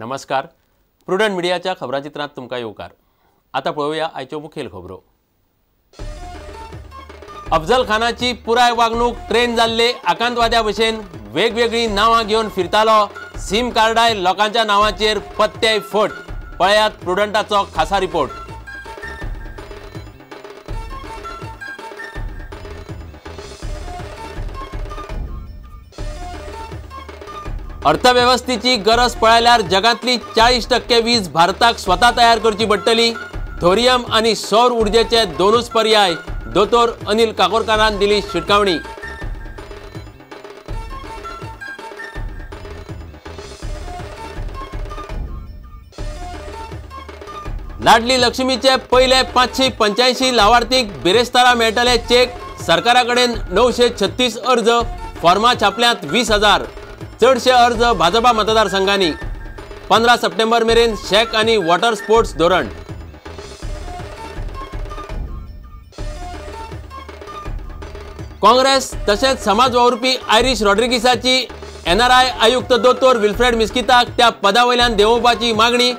नमस्कार, प्रुडंट मिडियाच्या खबरांचित्रांत तुमकां येवकार। आतां पळोवया आयच्यो मुखेल खबरो। अफजल खानाची पुराय वागणूक ट्रेन जाल्ले आकांतवाद्या भशेन वेगवेगळीं नांवां घेवन फिरतालो। सीम कार्डाय लोकांच्या नांवाचेर, पत्तेय फट। पळयात प्रुडंटाचो खासा रिपोर्ट। अर्थवेवस्थेची गरज पळयल्यार जगांतली 40% वीज भारताक स्वता तयार करची पडटली। थोरियम आनी सौर ऊर्जेचे दोनूच पर्याय, दोतोर अनिल काकोडकारान दिली शिटकावणी। लाडली लक्ष्मीचे पयले 585 लावार्थींक बिरेस्तारा मेळटले चेक। सरकारा कडेन 936 अर्ज, फॉर्मा छापल्यांत 20,000। चडशे अर्ज भाजपा मतदारसंघांनी। 15 सप्टेंबर मेरेन शॅक आनी वॉटर स्पोर्ट्स धोरण। काँग्रेस तशेंच समाज वावुरपी आयरीश रॉड्रिगीसाची एनआरआय आयुक्त दोतोर विल्फ्रेड मिस्किताक त्या पदा वयल्यान देंवोवपाची मागणी।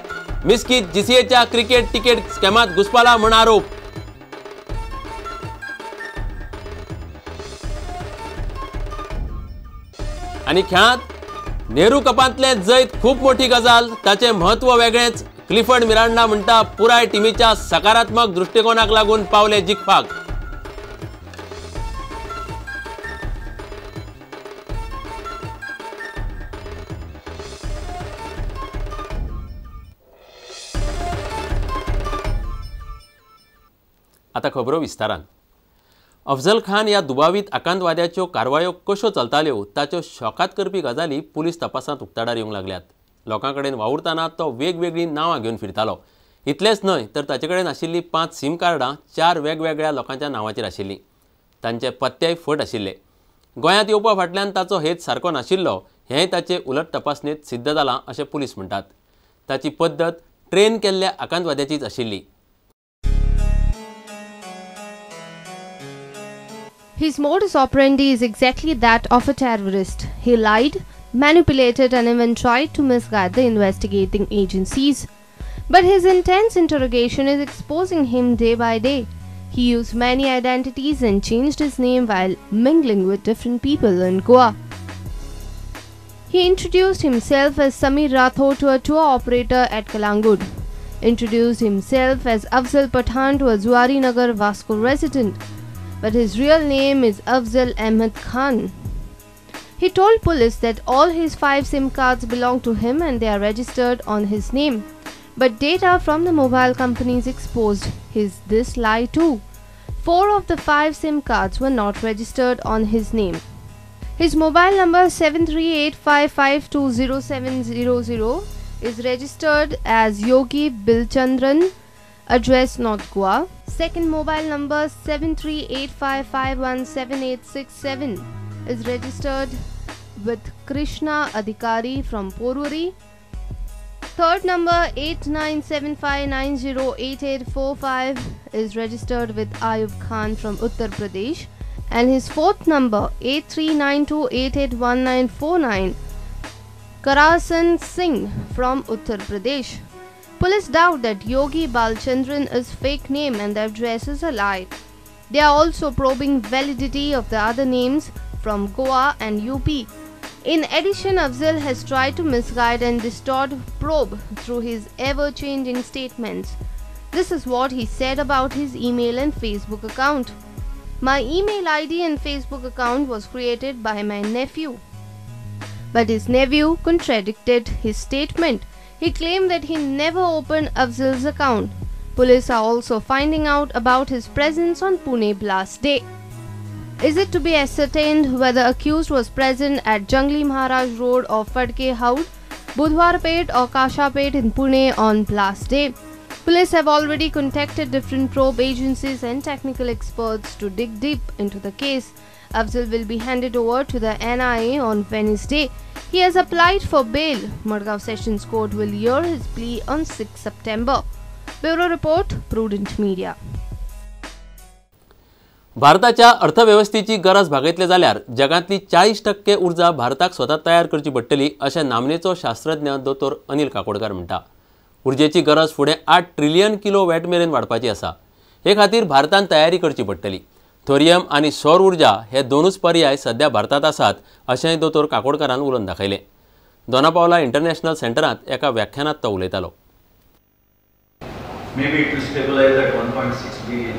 मिस्कित जीसीएच्या क्रिकेट तिकेट स्कॅमांत घुसपाला म्हूण आरोप। आनी खेळांत नेहरू कपांतले जैत खूब मोठी गजाल, ताचें म्हत्व वेगळेंच। क्लिफर्ड मिरांडा म्हणटा पुराय टिमीच्या सकारात्मक दृश्टिकोनाक लागून पावले जिखपाक। आतां खबरो विस्तारान। अफजल खान ह्या दुबावीत आकांतवाद्याच्यो कारवायो कश्यो चलताल्यो ताच्यो शॉकात करपी गजाली पुलीस तपासांत उक्ताडार येवंक लागल्यात। लोकां कडेन वावुरतना तो वेगवेगळीं नांवां घेवन फिरतालो। इतलेंच न्हय तर ताचे कडेन आशिल्लीं 5 सीम कार्डां 4 वेगवेगळ्या लोकांच्या नांवाचेर आशिल्लीं। तांचे पत्तेय फट आशिल्ले। गोंयांत येवपा फाटल्यान ताचो हेत सारको नाशिल्लो हेंय ताचे उलट तपासणेंत सिद्ध जालां अशें पुलीस म्हणटात। ताची पद्दत ट्रेन केल्ल्या आकांतवाद्याचीच आशिल्ली। His modus operandi is exactly that of a terrorist. He lied, manipulated and even tried to misguide the investigating agencies. But his intense interrogation is exposing him day by day. He used many identities and changed his name while mingling with different people in Goa. He introduced himself as Samir Rathod to a tour operator at Calangute. Introduced himself as Afzal Pathan to a Zuari Nagar Vasco resident. But his real name is Afzal Ahmed Khan. He told police that all his 5 SIM cards belong to him and they are registered on his name. But data from the mobile companies exposed his this lie too. 4 of the 5 SIM cards were not registered on his name. His mobile number 7385520700 is registered as Yogi Bilchandran, address North Goa. Second mobile number 7385517867 is registered with Krishna Adhikari from Poruri. Third number 8975908845 is registered with Ayub Khan from Uttar Pradesh, and his fourth number 8392881949 Karasan Singh from Uttar Pradesh. Police doubt that Yogi Balchandran is fake name and the address is a lie. They are also probing validity of the other names from Goa and UP. In addition, Afzal has tried to misguide and distort probe through his ever-changing statements. This is what he said about his email and Facebook account. My email ID and Facebook account was created by my nephew. But his nephew contradicted his statement. He claimed that he never opened Afzal's account. Police are also finding out about his presence on Pune blast day. Is it to be ascertained whether accused was present at Jangli Maharaj Road or Fadke Haud, Budhwarpet or Kashapet in Pune on blast day? Police have already contacted different probe agencies and technical experts to dig deep into the case. Afzal will be handed over to the NIA on Wednesday. He has applied for bail. Madgaon Sessions Court will hear his plea on 6 September. Bureau Report, Prudent Media. भारताच्या अर्थवेवस्थेची गरज भागयतले जाल्यार जगांतली 40% उर्जा भारताक स्वता तयार करची पडटली अशें नामनेचो शास्त्रज्ञ दोतोर अनिल काकोडकर म्हणटा। उर्जेची गरज फुडें 8 ट्रिलियन किलो वॅट मेरेन वाडपाची आसा। हे खातीर भारतान तयारी करची पडटली। थोरियम आनी सौर उर्जा हे दोनूच पर्याय सध्या भारतांत आसात अशेंय दोतोर काकोडकरान उलोवन दाखयलें। दोनापावला इंटरनॅशनल सेंटरांत एका व्याख्यानांत तो उलयतालो। Maybe it will stabilize at 1.6 billion,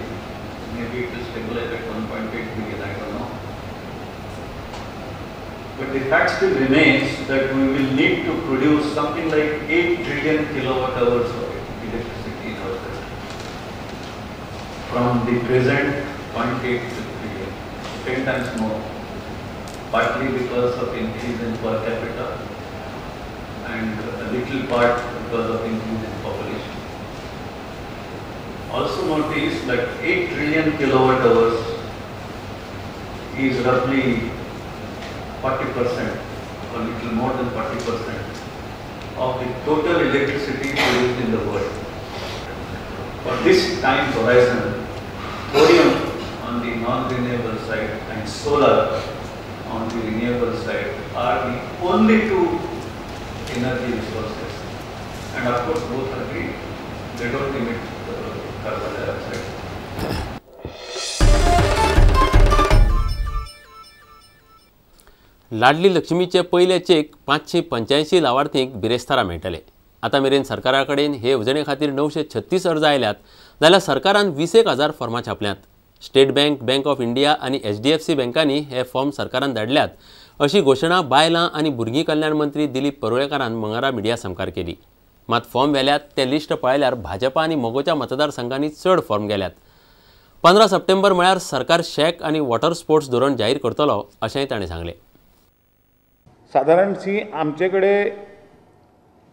maybe it will stabilize at 1.8 billion, I don't know. But the fact still remains that we will need to produce something like 8 trillion kilowatt hours of electricity in our country from the present 0.8 trillion, 10 times more, partly because of increase in per capita and a little part because of increase in population. Also notice that 8 trillion kilowatt hours is roughly 40% or little more than 40% of the total electricity produced in the world. For this time horizon, thorium on the non-renewable side and solar on the renewable side are the only two energy resources, and of course both are green. They don't emit carbon dioxide. Ladli लक्ष्मीचे पयले check 585 लावार्थींक बिरेस्तारा मेळटले। आतां मेरेन सरकारा कडेन हे येवजणे खातीर 936 अर्ज आयल्यात जाल्यार सरकारान 21,000 फॉर्मां छापल्यांत। State bank, bank of India आनी HDFC बँकांनी हे फॉर्म सरकारान धाडल्यात अशी घोशणा बायलां आनी भुरगीं कल्याण मंत्री दिलीप परुळेकारान मंगळारा मिडिया सामकार केली। मात फॉर्म व्हेल्यात ते लिस्ट पळयल्यार भाजपा आनी मगोच्या मतदारसंघांनी चड फॉर्म गेल्यात। 15 सप्टेंबर म्हळ्यार सरकार शॅक आनी वॉटर स्पोर्ट्स धोरण जाहीर करतलो अशेंय ताणें सांगलें। सादारणशी आमचे कडेन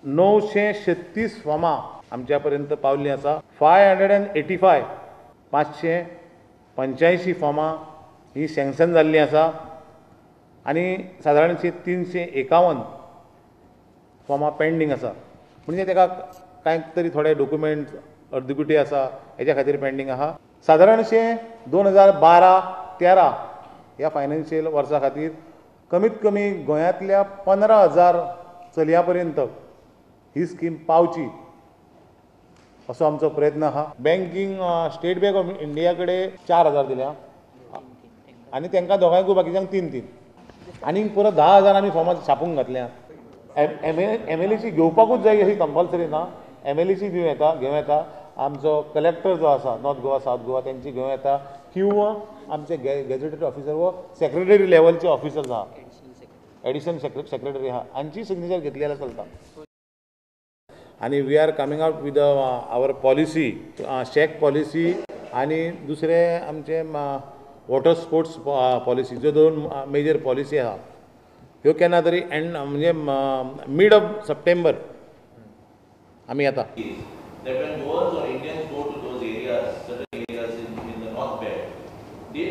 936 फॉर्मां आमच्या पर्यंत पावल्लीं आसा। 585 585 फॉर्मां ही सँक्शन जाल्लीं आसा आनी सादारणशी 351 फॉर्मां पेंडींग आसा। म्हणजे ताका कांय तरी थोडे डॉक्युमेंट अर्दकुटे आसा हेच्या खातीर पेंडींग आसा। सादारणशें 2012-13 ह्या फायनान्शियल वर्सा खातीर कमीत कमी गोंयांतल्या 15,000 चलयां पर्यंत ही स्कीम पावची असो आमचो प्रयत्न आसा। Banking state bank of India कडेन 4,000 दिल्या आनी तांकां दोगांयकूय बाकीच्यांक 3-3 आनी परत 10,000 आमी फॉर्मां छापूंक घातल्या। MLAची घेवपाकूच जाय अशी कंपल्सरी ना, MLAची दिवं येता, घेवं येता। आमचो कलेक्टर जो आसा नॉर्थ गोवा सावथ गोवा तेंची घेवं येता किंवा आमचे गॅझेटेड ऑफिसर व सेक्रेटरी लेवलचे ऑफिसर्स आहा, एडिशनल सेक्रेटरी आहा, हांची सिग्नेचर घेतली जाल्यार चलता। आनी we are coming out with our policy, shack policy आनी दुसरें आमचें वॉटर स्पोर्ट्स पॉलिसी, ज्यो दोन मेजर पॉलिसी आहा ह्यो केन्ना तरी एंड म्हणजे मिड ऑफ सप्टेंबर आमी येता। That when Goans or Indians go to those areas, certain areas in the North Belt, they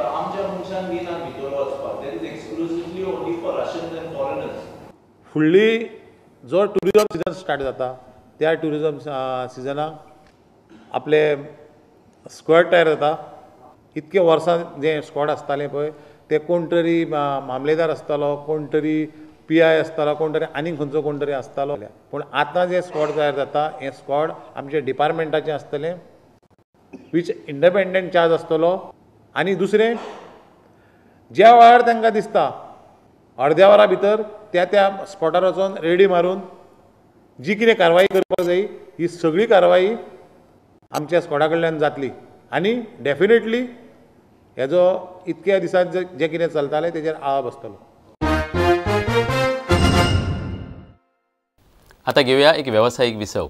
आमच्या मनशांक दिनात भितर वचपाक. That is exclusively only for Russians and foreigners. फुडली जो ट्युरिजम सिजन स्टार्ट जाता त्या ट्युरिजम सिजनाक आपले स्क्वॉड तयार जाता। इतके वर्सां जे स्क्वॉड आसताले पळय ते कोण तरी मामलेदार आसतालो, कोण तरी PI आसतालो, कोण तरी आनीक खंयचो कोण तरी आसतालो। पूण आतां जे स्क्वॉड तयार जाता हें स्क्वॉड आमचे डिपार्टमेंटाचें आसतलें, which independent चार्ज आसतलो। आनी दुसरें ज्या वेळार तांकां दिसता अर्द्या वरा भितर त्या त्या स्पॉटार वचून रेडी मारून जी कितें कारवाई करपाक जाय ही सगळी कारवाई आमच्या स्क्वॉडा कडल्यान जातली। आनी डेफिनेटली हेजो इतक्या दिसांत जें कितें चलतालें तेजेर आळो बसतलो। आता घेऊया एक व्यावसायिक विसव।